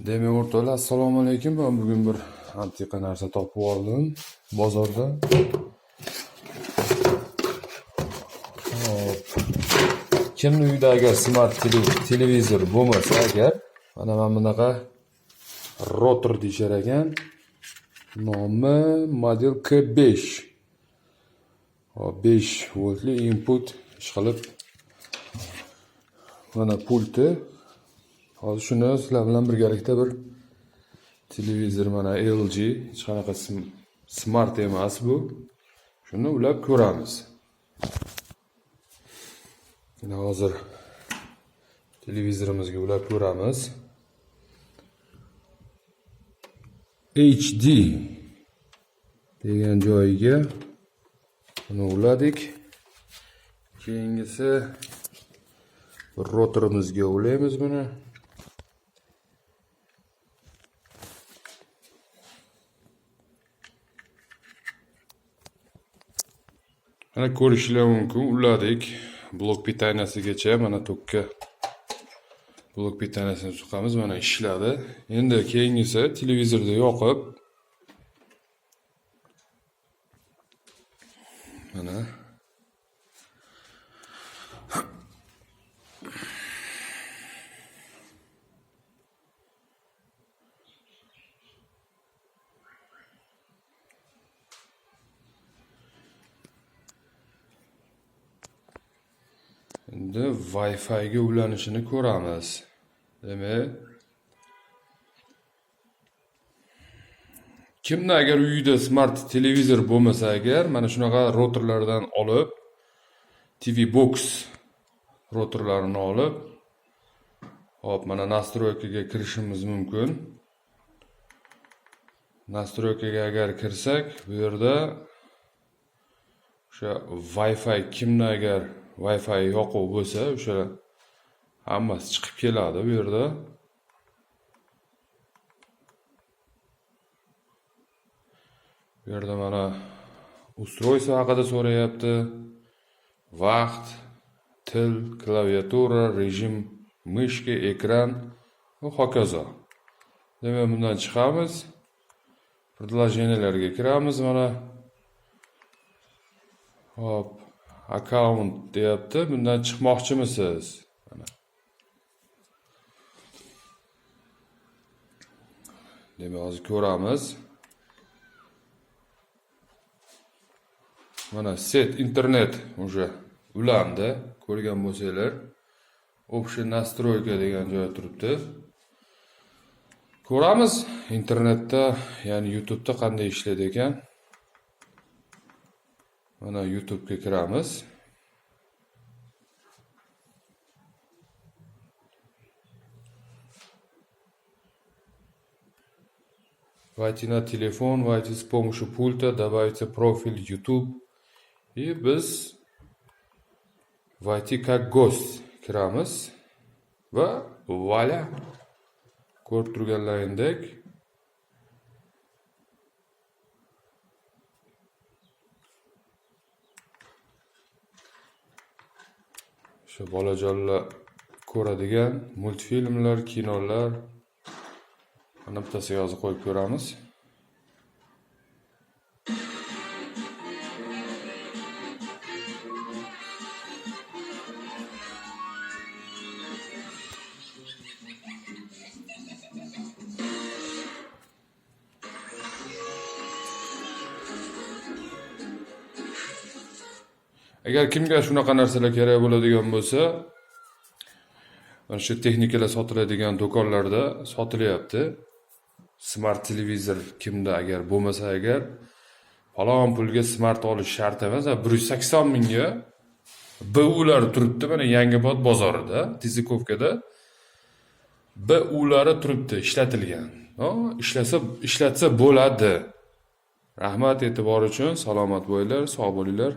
Demak, o'rtoqlar, assalomu alaykum. Men bugun bir antiqa narsa topib oldim bozorda. Hop. Kimni uyida agar smart televizor bo'lmasa agar, mana bunaqa router deyishar ekan. Nomi model K5. Hop, 5 voltli input ishqilib mana pulti. Hozir shuni sizlar bilan birgalikda bir televizor, mana LG, hech qanaqa smart emas bu. Shuni ulab ko'ramiz. Mana hozir televizorimizga ulab ko'ramiz. HD degan joyiga buni uladik. Keyingisi routerimizga ulaymiz buni. Mana ko'rishinglar mumkin, uladik. Blok питания sigacha mana tokka blok питания sini suqamiz, mana ishladi. Endi keyingisi televizorda yoqib mana endi Wi-Fi ga ulanishini ko'ramiz. Demak, kimda agar uyida smart televizor bo'lmasa agar, mana shunaqa routerlardan olib, TV box routerlarini olib, hop, mana настройка ga kirishimiz mumkin. Настройка ga agar kirsak, bu yerda o'sha Wi-Fi, kimda agar Wi-Fi yoquv bo'lsa, o'sha hammasi chiqib keladi bu yerda. Bu yerda mana устройство haqida so'rayapti. Vaqt, til, klaviatura, режим мышка, ekran va hokazo. Demak, bundan chiqamiz. Приложения larga kiramiz mana. Hop, akkaunt deyapti. Bundan chiqmoqchimisiz? Mana. Demak, hozir ko'ramiz. Mana сеть internet уже ulandi, ko'rgan bo'lsanglar. Общая настройка degan joy turibdi. Ko'ramiz internetda, ya'ni YouTube'da qanday ishlaydi ekan. Mana YouTube'ga kiramiz. Войти на телефон, войти с помощью пульта, добавить профиль YouTube. И biz войти как гость kiramiz va вуаля, ko'rib turganlaringdek o'sha bolajonlar ko'radigan multfilmlar, kinolar, mana bittasiga hozir qo'yib ko'ramiz. Agar kimga shunaqa narsalar kerak bo'ladigan bo'lsa, mana shu texnikalar sotiladigan do'konlarda sotilyapti. Smart televizor kimda agar bo'lmasa agar, falon pulga smart olish shart emas, 180 mingga BUlar turibdi mana Yangibod bozorida, Tizikovkada. BUlari turibdi ishlatilgan. No, ishlasa, ishlatsa bo'ladi. Rahmat e'tibor uchun, salomat bo'linglar, sog' bo'linglar.